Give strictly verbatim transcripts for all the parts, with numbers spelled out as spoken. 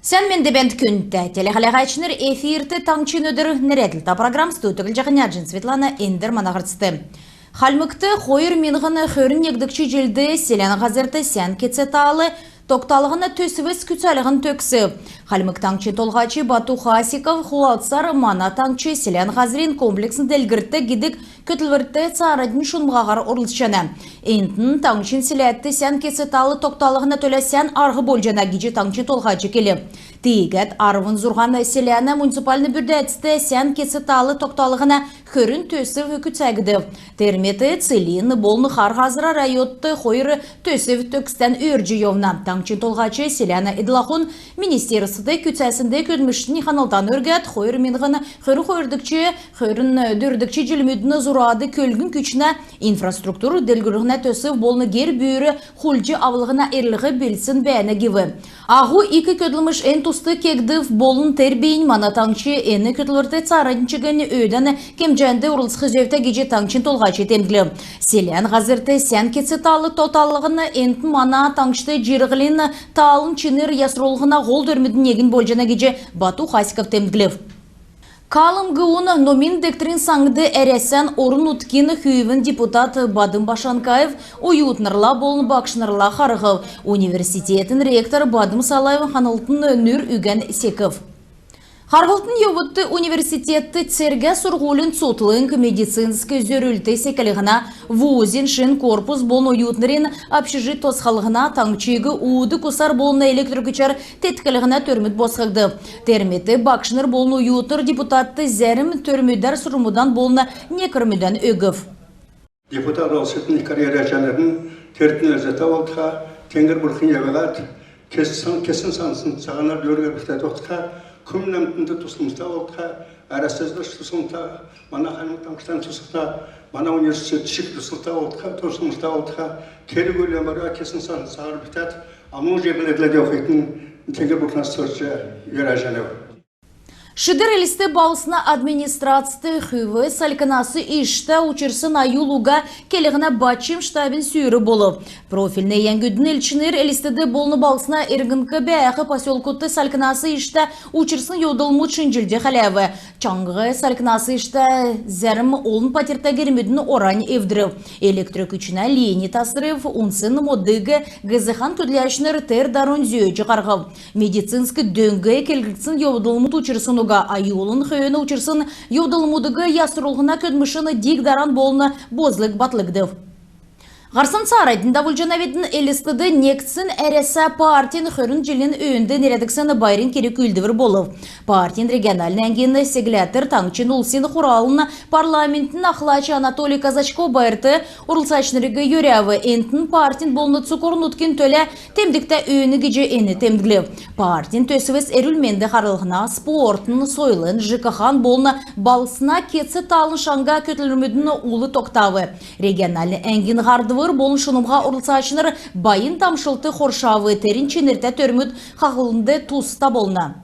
Сән менд бәәнт, күндтә телехәләгәчнр! Эфирт «Таңһчин өдр» нерәдлтә программ. Студьд Җаһнярҗин Светлана. Эндр мана һарцд. Хальмгт хойр миңһн хөрн негдгч җилд селәнә һазрт сән кец-таал тогталһна төсвс күцәлһн төгсв. Хальмг Таңһчин Толһач Бату Хасиков хувалцсар, мана таңһч селәнә һазрин комплексн делгрлт гидг көтлврт цааранднь шунмһаһар орлцҗана. Энтн таңһчин селәдт сән кец-таал тогталһна төлә сән арһ болҗана гиҗ таңһчин Толһач келв. Тиигәд арвн зурһан селәнә муниципальн бүрдәцд сән кец-таал тогталһна хөрн төсв күцәгдв. Тер мет Целинн болн Хар Һазра районд хойр төсв төгстән өөрдҗ йовна. Таңһчин Толһач селәнә эдл-ахун министерствд күцәсн көдлмшин ханлтан өргәд, хойр миңһн хөрн хойрдгч, хөрн дөрвдгч җилмүдин зурад көлгн күчнә инфраструктур делгрүллһнә төсв болн гер-бүүр хулдҗ авлһна эрлһ белдсн бәәнә гив. Аһу ик көдлмш эн туст кегдв болн тер бийнь мана таңһч эн көтлврт цааранднь чигн өөдән кемҗәнд орлцх зөвтә гиҗ таңһчин Толһач темдглв. Селәнә һазрт сән кец-таал тогталһн энтн мана таңһчд җирһлин таалын чинр ясрулһна һол төрмүдин негнь болҗана гиҗ Бату Хасиков темдглв. Калмгин номин дегтрин саңд Әрәсән орн-нутгин хүүвин депутат Бадм Башанкаев оютнрла болн багшнрла харһв. Университетин ректор Бадм Салаевин ханлтын нүр үгән секв. Харһлтын йовудт университетд цергә-сурһулин цутхлң, медицинск зөрлт секлһнә, вузин шин корпус болн оютнрин общежить тосхлһна, таңһчиг уудг усар болн электр күчәр тетклһнә төрмүд босхгдв. Тер мет багшнр болн оютнр депутатд зәрм төрмүдәр сурврмудан болн некврмүдән өгв. Депутат болсн карьера чанрин, тер тәвн зөтә болтха, теңгр бурхн ябалад, кесн сан-, кесн санснь саһанар дөрвгәр битә тотха, күн әмтнд туслмта болтха, Әрәсәд туслмта, мана Хальмг Таңһчд туслмта, мана университет чигн туслмта болтха, туслмта болтха, керг-үүлән барвта, кесн сан-, саһар битәд, аму җирһл эдләд йовхитн теңгр бурхнас сурч йөрәҗәнәв. Шидр Элст балһсна администрацд хүвс салькнас иштә учрсн аюл уга келһнә бачм штабин сүүр болв. Профильн яньгудын элчнр Элстд болн балһсна эргндк бәәх поселкудт салькнас иштә учрсн йовдлмуд шинҗлҗ хәләв. Чаңһ салькнас иштә зәрм олн патьрта гермүдин орань эвдрв. Электр күчнә линь тасрв. Унсн модыг ГЗХ-н көдләчнр тер дарунь зөөҗ һарһв. Медицинск дөңгәр керглгдсн йовдлмуд учрсн уга. Аюлын хөөн учрсн йовдлмудыг ясрулһна көдлмшин диг-даран болн болзг батлгдв. Һарцан цааранднь давулҗанавидн. Элстд негдсн Әрәсә партин хөрн җилин өөнд нерәдгдсн байрин керг-үүлдвр болв. Партин региональн әңгин сегләтр таңһчин улсин хуралын парламентин ахлач Анатолий Козачков байрт орлцачнриг йөрәв. Энтн партин болн цуг орн-нутгин төлә темдгтә өөн гиҗ эн темдглв. Партин төсвс эрүл-менд харлһна, спортын, сойлын, ЖКХ-н болн балһсна кец-таалын шаңһа көтлврмүдин ул тогтав. Региональн әңгин һардвр болн шунмһа орлцачнр байн дамшлт хоршав. Тернь чинртә төрмүд хаһллһнд туста болна.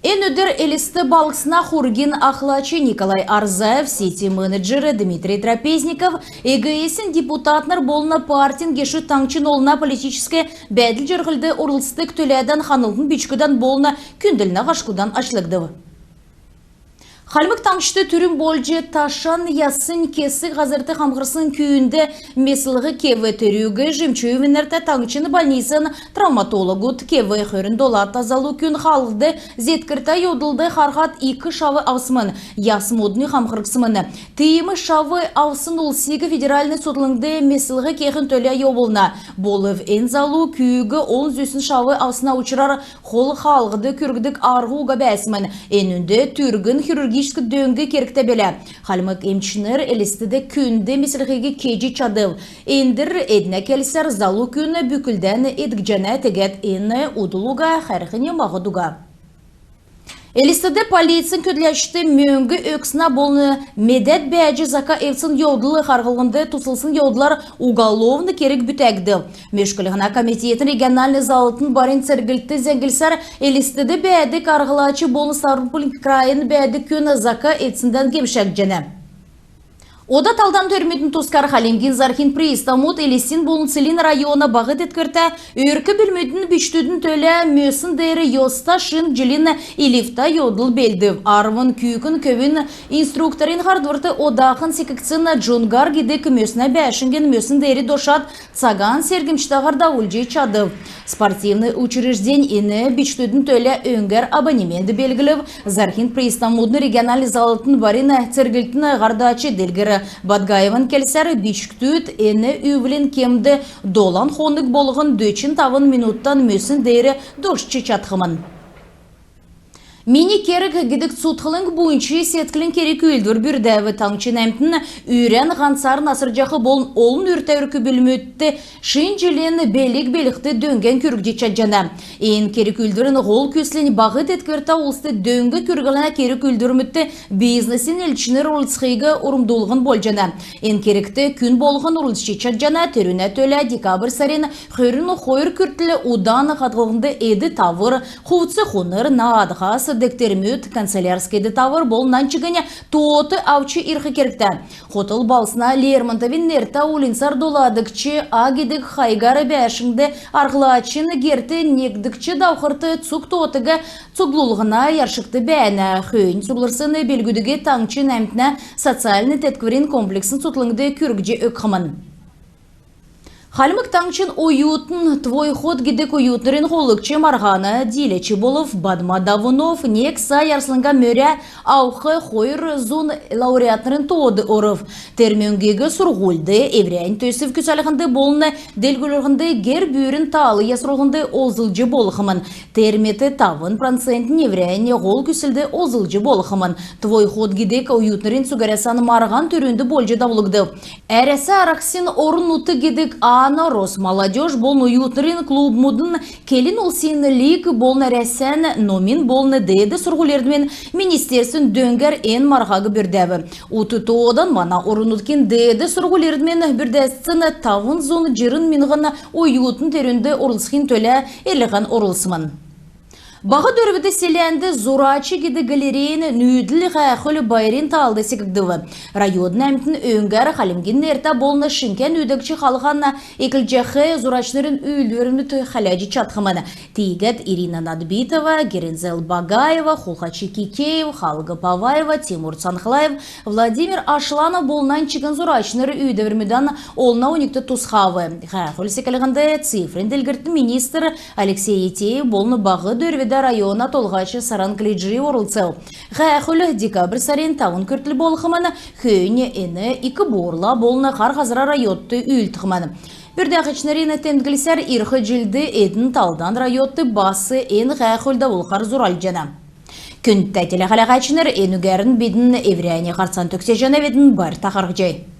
Эн өдр Элст балһсна хургин ахлач Николай Орзаев, сити-менеджер Дмитрий Трапезников, ЭГС-ин депутатнр болн партин гешүд таңһчин олна политическ бәәдл-җирһлд орлцдг төләдән ханлтын бичгүдән болн күндллһнә һашкудан ачлгдв. Хальмг Таңһчд түрүн болҗ ташан яснь кесг һазрт хамхрсн күүнд меслһ кев. Терүг Жемчуевин нертә таңһчин больницин травматологуд кев. Хөрн долата залу күн хаалһд зеткртә йовдлд харһад ик шав авсмн, ясмуднь хамхрсмн. Тиим шав авсн улсиг федеральн цутхлңд меслһ кехин төлә йовулна. Болв эн залу күүг олн зүсн шав авсна учрар хол хаалһд күргдг арһ уга бәәсмн. Энүнд түргн хирургическ дөң кергтә билә. Хальмг эмчнр Элстд күнд меслһиг кеҗ чадв. Эндр эднә келсәр залу күн бүклдән эдгҗәнә, тегәд эн удл уга, хәрхнь маһд уга. Элстд полицин көдләчд мөңг өгснә болн медәд бәәҗ зака эвдсн йовдл харһлһнд туслсн йовдлар уголовн керг бүтәгдв. Мөшклһнә комитетин региональн заллтын барин церглтд зәңглсәр, Элстд бәәдг арһлач болн Ставрополь крайин бәәдг күн зака эвдсндән гемшәгдҗәнә. Ода талдан төрмүдин тускар. Хальмгин зарһин приставмуд Элстин болн Целинн района баһ теткврта өрк-бүлмүдин бичкдүдин төлә мөсн деер йоста шин җилин илвтә йовдл белдв. Арвн күүкн көвүн инструкторин һардврт одахн секгдсн «Джунгар» гидг мөснә бәәшңгин мөсн деер дошад, цаган сергмҗтәһәр давулҗ чадв. Спортивн учреждень эн бичкдүдин төлә өңгәр абонемент белглв. Зарһин приставмудын региональн заллтын барин церглтин һардач Делгр Бадгаеван келсәр, бичкдүд эн үвлин кемд долан хонг болһн дөчн тавн минутдан мөсн деер дошҗ чадхмн. «Мини керг» гидг цутхлң буйнч седклин керг-үүлдвр бүрдәв. Таңһчин әмтн үрән һанцарн асрҗах болн олн үртә өрк-бүлмүдт шин җилин белг белхд дөңгән күргҗ чадҗана. Эн керг-үүлдврин һол күслнь баһ теткврта улст дөң күрглһнә керг-үүлдврмүдт бизнесин элчнр орлцхиг урмдулһн болҗана. Эн кергт күн болһн орлцҗ чадҗана. Терүнә төлә декабрь сарин хөрн хойр күртл удан хадһлһнд эд-тавр, хувц-хунр, наадһас дегтрмүд, канцелярск эд-тавр болн нань чигн тоот авч ирх кергтә. Хотл балһсна Лермонтовин нертә уульнцар доладгч «А» гидг хайгар бәәшңд арһлачин герт негдгч давхрт цуг тоотыг цуглулһна яршгт бәәнә. Хөөннь цуглрсн белгүдиг таңһчин әмтнә социальн теткврин комплексн цутхлңд күргҗ өгхмн. Хальмг Таңһчин оютн «Твой ход» гидг оютнрин һоллгч марһана дииләч болв. Бадма Давунов нег сай арслңга мөрә авх хойр зун лауреатнрин тоод орв. Тер мөңгиг сурһульд, эврәннь төсв күцәлһнд болн делгрүлһнд, гер-бүүрин таал ясрулһнд олзлҗ болхмн. Тер мет тавн процентнь эврәннь һол күслд олзлҗ болхмн. «Твой ход» гидг оютнрин цуг Әрәсән марһан түрүнд болҗ давулгдв. «Әрәсә — арһсин орн-нутг» гидг АНО, «Росмолодёжь» болн оютнрин клубмудын, келн улсин лиг болн Әрәсән номин болн деед сурһуль-эрдмин министерствин дөңгәр эн марһаг бүрдәв. Ут тоодан мана орн-нутгин деед сурһуль-эрдмин бүрдәцсин тавн зун җирн миңһн оютн терүнд орлцхин төлә эрлһән орулсмн. Баһ Дөрвд селәнд «Зурач» гидг галерейин нүүдл һәәхүл байрин таалд секгдв. Района әмтн өңгәр Хальмгин нертә болн шинкән үүдәгч халхана эклҗәх зурачнрин үүлдврмүд хәләҗ чадхмн. Тиигәд Ирина Надбитова, Герензел Багаева, Хулхач Кикеев, Халг Паваева, Тимур Цанхлаев, Владимир Ашланов болн нань чигн зурачнр үүдәврмүдән олна оньгт тусхав. Һәәхүл секлһнд цифрин делгрлтин министр Алексей Этеев болн Баһ Дөрвдә района толһач Саран Клиджиев орлцв. Һәәхүл декабрь сарин тавн күртл болхмн. Хөөннь эн Ик Буурла болн Хар Һазра райодт үүлдхмн. Бүрдәгчнрин темдглсәр, ирх җилд эдн талдан райодт бас эн һәәхүл давулхар зуралҗана. Күндтә телехәләһәчнр, энүгәрн бидн эврәннь һарцан төгсәҗәнәвидн. Байрта харһцхай.